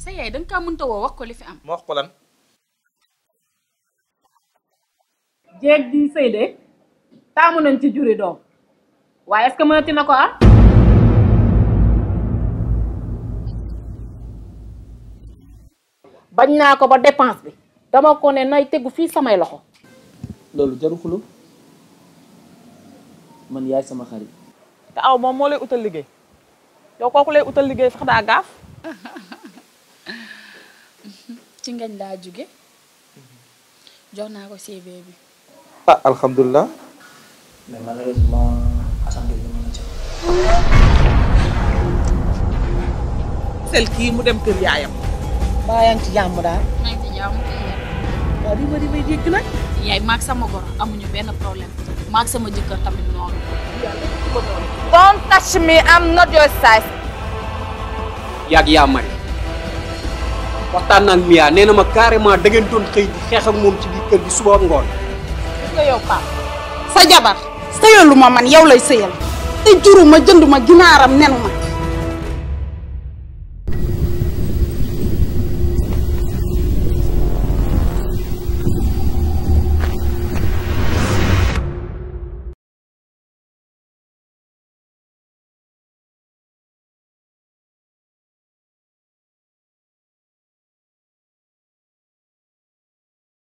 sa yaay danga kaa mënta woo wax ko li fi am. ma wax ko lan. jeeg di sëy de taamu nañ ci juri doom waaye est-ce que mënati na ko am. bañ naa ko ba dépense bi dama ko ne nay tegu fii samay loxo. loolu jaru xuloo man yaay sama xarit. te aw moom moo lay utal liggéey yow kooku lay utal liggéey sax daa gaaf. ci ngañ laa jóge jox naa ko CV bi. ah alhamdulilah. mais malheureusement assemblée bi mën na ca. sel kii mu dem kër yaayam. baa yaa ngi ci jàmm daal. maa ngi ci jàmm kay. waaw li ma di may dégg nag. yaay maag sama goro amuñu benn problème maag sama jëkkër tamit noonu. Don't touch me, I'm not your size. yàgg yaa mari waxtaan naa ak Mia nee na ma carrément da ngeen doon xëy di xeex ak moom ci biir kër gi suba ak ngoon. gis nga yow Pape. sa jabar sëyalu ma man yow lay sëyal te juru ma jëndu ma ginaaram nenu ma